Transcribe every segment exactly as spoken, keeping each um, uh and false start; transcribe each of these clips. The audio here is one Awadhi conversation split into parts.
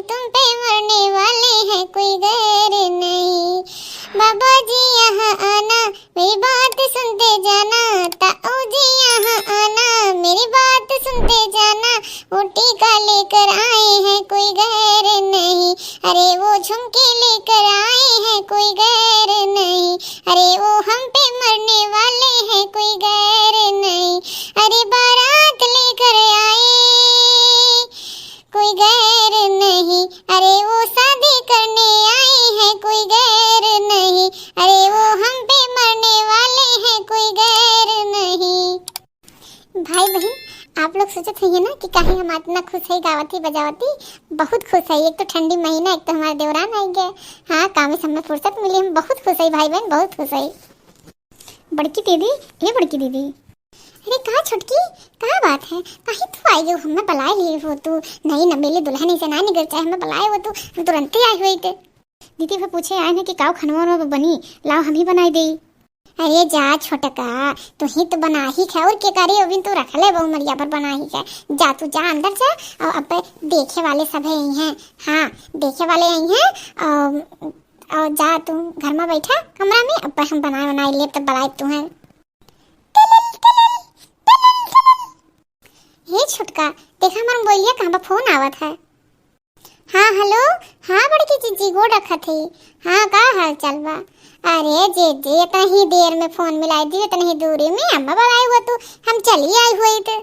तुम पे मरने वाले हैं, कोई गैर नहीं। बाबा जी यहाँ आना, मेरी बात सुनते जाना। ताऊ जी यहाँ आना, मेरी बात सुनते जाना। वो टीका लेकर आए हैं, कोई गैर नहीं। अरे वो झुमके लेकर आए हैं, कोई गैर नहीं। अरे वो हम पे मरने वाले हैं, कोई गैर नहीं। अरे बारात लेकर आए, कोई गैर नहीं। अरे वो शादी करने आए हैं, कोई गैर नहीं। अरे वो हम पे मरने वाले हैं, कोई गैर नहीं। भाई बहिन, आप लोग सोचत होइहैं ना कि काहे हम इतना खुश है, गावत ही बजावत ही। बहुत खुश है। एक तो ठंडी महीना, एक तो हमारे देवरान आइ गए। हाँ, काम से हमें फुर्सत मिली, हम बहुत खुश है भाई बहिन, बहुत खुश है। बड़की दीदी, ए बड़की दीदी। अरे का छोटकी, का बात है? काहे तू आइ गयो? हमें बलाए लिए हो तू? नई नबेली दुल्हन से ना निगर चाहे, हमें बलाए हो तू, हम तुरंते आए हुए थे। दीदी, वह पूछे आए ना कि काऊ खनवा वनवा बनी, लाओ हम ही बनाई देई। अरे जा छोटका, तू ही तो बनाही है, और के करी, अभी तू रख ले बहु मरिया पर बनाही है। जा तू जा अंदर जा, और अब देखे वाले सब है यही हैं। हाँ, देखे वाले यही हैं। और, और जा तू घर में बैठा कमरा में, अब हम बनाए बनाए लेब तब बलाए तू हैं। टलल, टलल, टलल, टलल। हे छोटका, देखा हमार मोबाइलिया कहाँ बा, फोन आवत है। हाँ, हेलो। हाँ, बड़की जीजी, गोड़ रखत ही। हाँ, का हाल चाल बा? अरे जीजी, इतना ही देर में फोन मिलाई दी, इतनी ही दूरी में अम्मा बुलाए हुआ तू, हम चली आई हुई थे।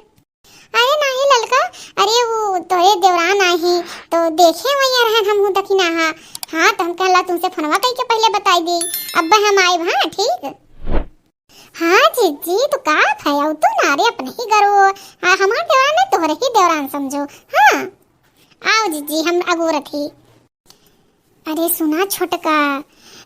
अरे नाही ललका, अरे वो तोरे देवरान आए ही, तो देखे वही रहन हम हूँ दखिना। हाँ, हाँ, तो हम कहला तुमसे फोनवा कई के पहले बताई दी, अब हम आए, हाँ, ठीक। हाँ जीजी, तो का भया, तू नारे अपने ही घर हो। हाँ, हमार देवरान नहीं, तोहरे ही देवरान समझो। हाँ, आओ जीजी, हम अगोरत ही। अरे सुना छोटका,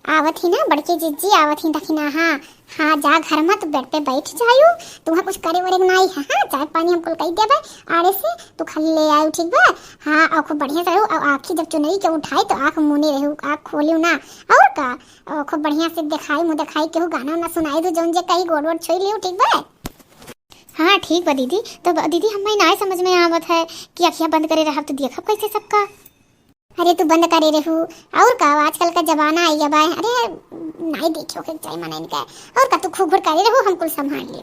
आवत ही ना बड़की जीजी, आवत ही दखिना। हाँ, हाँ, जा घर में, तू बेड पे बैठ जायू, तुम्हें कुछ करे वरे नहीं है। हाँ, चाय पानी हम कुल कई देबे आड़े से, तू खाली ले आयू, ठीक बा? हाँ, और खूब बढ़िया से रहू, और आँखी जब चुनरी के उठाई तो आँख मूने रहू, आँख खोलियो ना। और का, और खूब बढ़िया से देखाई, मुँह देखाई, केहू गाना उना सुनाई दो, जौन जे कही गोड़ वोड़ छुई लियो, ठीक बा? हाँ, ठीक बा दीदी। तो ब-, दीदी, हमें ना समझ में आवत है कि अखियाँ बंद करे रहब तो देखब कैसे सबका? अरे तू बंद करे रहू, और का, आजकल का जमाना आई गया बा। अरे नहीं देखियो के चाहे मना इनका, और का, तू खूब घुर करे रहू, हम कुल संभाल ले।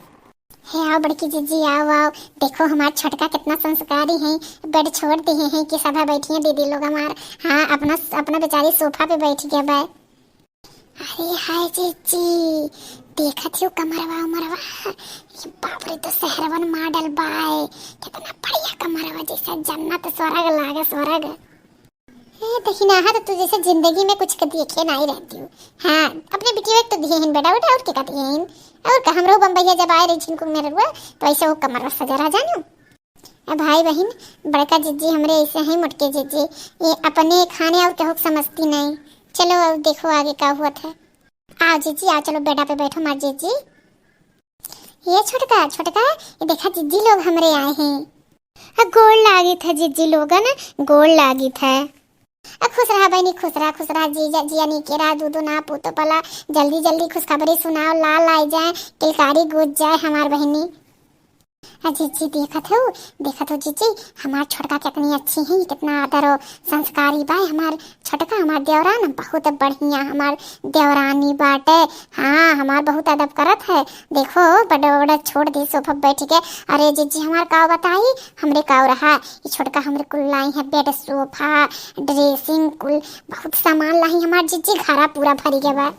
हे आओ बड़की जीजी, आओ, आओ, देखो हमार छोटका कितना संस्कारी है, बेड छोड़ दिए हैं कि सभा बैठी है दीदी लोग हमार। हाँ, अपना, अपना बेचारी सोफा पे बैठ गया बा। अरे हाय जीजी, देखत हो कमरवा उमरवा? ये बाप रे, तो शहरवन मॉडल बाय, कितना बढ़िया कमरवा, जैसे जन्नत स्वर्ग लागे, स्वर्ग। ए दखिनाहा, तो तू जैसे जिंदगी में कुछ के देखे नहीं रहती हूँ। हाँ, अपने बिटिया के तो दिए हैं बेटा, बेटा, और के का दिए हैं? और का, हमरो बम्बैया जब आए रही छिनको मेरे हुआ, तो ऐसे वो कमरवा सजा रहा जानू। ए भाई बहिन, बड़का जिज्जी हमरे ऐसे हैं मोटके जिज्जी, ये अपने खाने और केहू के समझती नहीं। चलो अब देखो आगे का हुआ था। आओ जिज्जी, आओ, चलो बेडा पे बैठो हमार जिज्जी। ये छोटका, छोटका, ये देखा जिज्जी लोग हमरे आए हैं। आ, गोड़ लागित है जिज्जी लोगन, गोड़ लागित है। आ, खुश रहा बहिनी, खुश रहा, खुश रहा, जी, जी, जिया नीके रहा, दूधो ना पूतो पला, जल्दी, जल्दी खुशखबरी सुनाओ, लाल आए जाए, किलकारी गूंज जाए हमार बहिनी। आ जीजी, देखत हो, देखत हो जीजी, हमार छोटका कितनी अच्छी है, कितना आदर और संस्कारी बा हमार छोटका, हमार देवरान बहुत बढ़िया, हमार देवरानी बाटे। हाँ, हमार बहुत अदब करत है। देखो, बड़ा बड़ा छोड़ दी सोफा बैठ के। अरे जीजी, हमार का बताई, हमरे का रहा, ये छोटका हमरे कुल लाई है बेड, सोफा, ड्रेसिंग, कुल बहुत सामान लाई हमार जीजी, घरा पूरा भरी गया बा।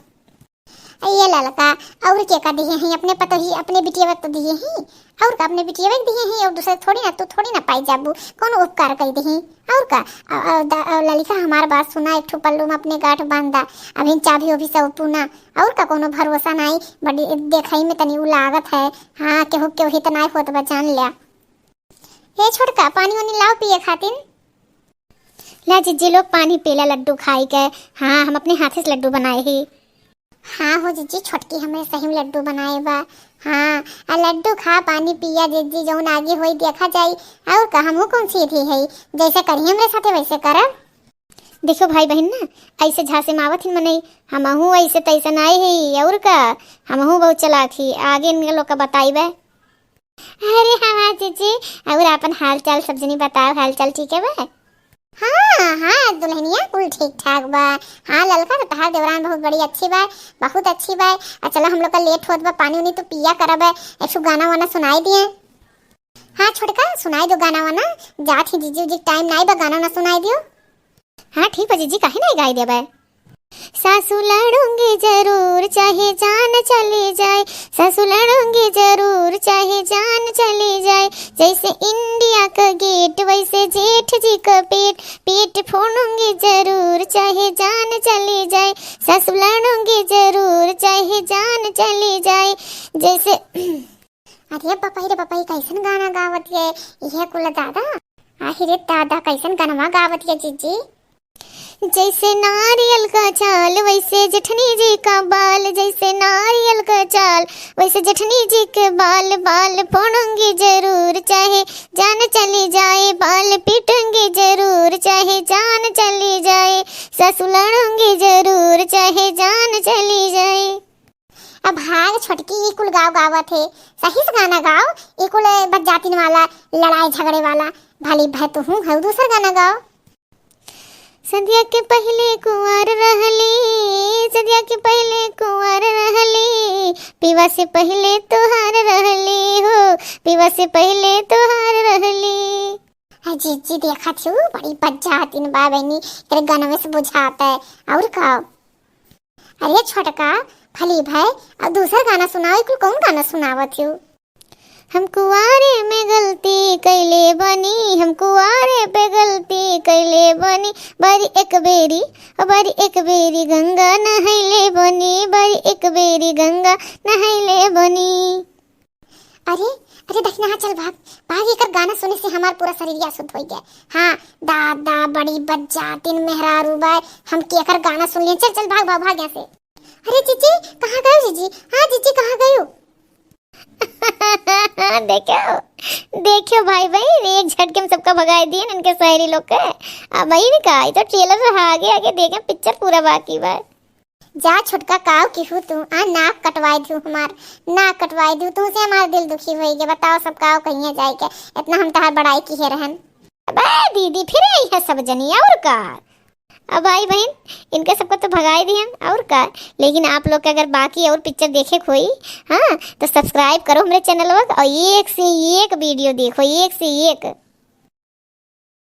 ये ललका, और के का दिए हैं? अपने पतोही, अपने बिटिया के तो दिए हैं। और का, अपने बिटिया के दिए हैं, और दूसरे थोड़ी ना, तू थोड़ी ना पाई जाबू, कौन उपकार कर दिए हैं? और का, अ, अ, द-, अ, ललिका, हमार बात सुना, एक ठो पल्लू में अपने गांठ बांधा, अभी चाभी ओभी सब पूना। और का, कोनो भरोसा नहीं, बड़ी देखई में तनी उ लागत है। हाँ, केहू, केहू हित नहीं होत बा, जान लिया। ए छोटका, पानी वानी लाओ पिए खातिर। ला जिज्जी लोग, पानी पीला लड्डू खाई के। हाँ, हम अपने हाथे से लड्डू बनाए ही। हाँ हो जिज्जी, छोटकी हमरे सही में लड्डू बनाए बा। हाँ, आ लड्डू खा, पानी पिया जिज्जी, जौन आगे होई देखा जाई। और का, हमहू कौन सीधी है, जैसे करी हमरे साथे वैसे करब। देखो भाई बहिन ना, ऐसे झांसे में आवत ही मनई, हमहू ऐसे तैसे नाई ही, और का, हमहू बहुत चालाक ही, आगे इन लोग का बताई बा। अरे हमार जीजी, और आपन हाल चाल सब जनी बताओ, हाल चाल ठीक है बा? हाँ, हाँ, दुल्हनिया, कुल ठीक ठाक बा। हाँ, ललका तो तहार देवरान बहुत बड़ी अच्छी बा, बहुत अच्छी बा। आ चला, हम लोग का लेट होत बा, पानी उनी तो पिया करब, एक ठो गाना वाना सुनाई दिए। हाँ छोटका, सुनाई दो गाना वाना, जात ही जीजी उजी टाइम नाई बा, गाना वाना सुनाई दियो। हाँ ठीक बा जीजी, काहे नाई गाई देबे। सासू लड़ूंगी जरूर चाहे जान चली जाए, सासू लड़ूंगी जरूर चाहे जान चली जाए। जैसे इंडिया का गेट वैसे जेठ जी का पेट, पेट फोड़ूंगी जरूर चाहे जान चली जाए, सासू लड़ूंगी जरूर चाहे जान चली जाए। जैसे अरे बपई रे बपई, कैसन गाना गावत है यह कुल दादा? आहि रे दादा, कैसन गनवा गावत है जीजी? जैसे नारियल का छाल वैसे जेठनी जी का बाल, जैसे नारियल का छाल वैसे जेठनी जी के बाल, बाल फोड़ूंगी जरूर चाहे जान चली जाए, बाल पीटूंगी जरूर चाहे जान चली जाए, सासू लड़ूंगी जरूर चाहे जान चली जाए। अब भाग छोटकी, ई कुल गाव गावत है, सही से गाना गाव। ई कुल बज्जातिन वाला, लड़ाई झगड़े वाला, भली भय तू हूँ है, दूसर गाना गाव। संध्या के पहिले कुंवार रहली, संध्या के पहिले कुंवार रहली, पीवा से पहिले तोहार रहली हो, पीवा से पहिले तोहार रहली। आ जीजी देखत हूँ, बड़ी बज्जातिन बा बहिनी, तेरे गनवे से बुझात है। और का? अरे छोटका, भली भाई, अब दूसर गाना सुनाओ, कुल कौन गाना सुनावत हो? हम कुआरे में गलती कैले बनी, हम कुआरे पे गलती कैले बनी, बारी एक बेरी, ओ बारी एक बेरी गंगा नहैले बनी, बारी एक बेरी गंगा नहैले बनी। अरे, अरे दखिनहा चल भाग, भाग, एकर गाना सुने से हमार पूरा शरीरिया अशुद्ध होइ गया। हाँ, दादा, बड़ी बज्जातिन मेहरारू बा, हम केकर गाना सुन लिए। चल, चल, भाग, भाग, भाग यहाँ से। अरे जीजी, कहाँ गयो जीजी? हाँ जीजी, कहाँ गयो? देखो, देखो भाई बहिन, एक झटके में सबका भगाई दिए इनके सहेली लोग के। अब बहिन का, ये तो trailer रहा, आगे, आगे देखें, picture पूरा बाकी बा। जा छोटका, काव किहू तू, आ नाक कटवाई दू हमार, नाक कटवाई दू, तुमसे हमार दिल दुखी होई गे। बताओ सब काव कहिए जाए के, इतना हम तहार बड़ाई किहे रहन। अबे दीदी, फिर आई है सब जनी, और का? अब भाई बहन, इनका सबको तो भगाई दिहन, और का? लेकिन आप लोग के अगर बाकी और picture देखे के होई, हाँ, तो subscribe करो हमरे channel को और एक से एक video देखो, एक से एक।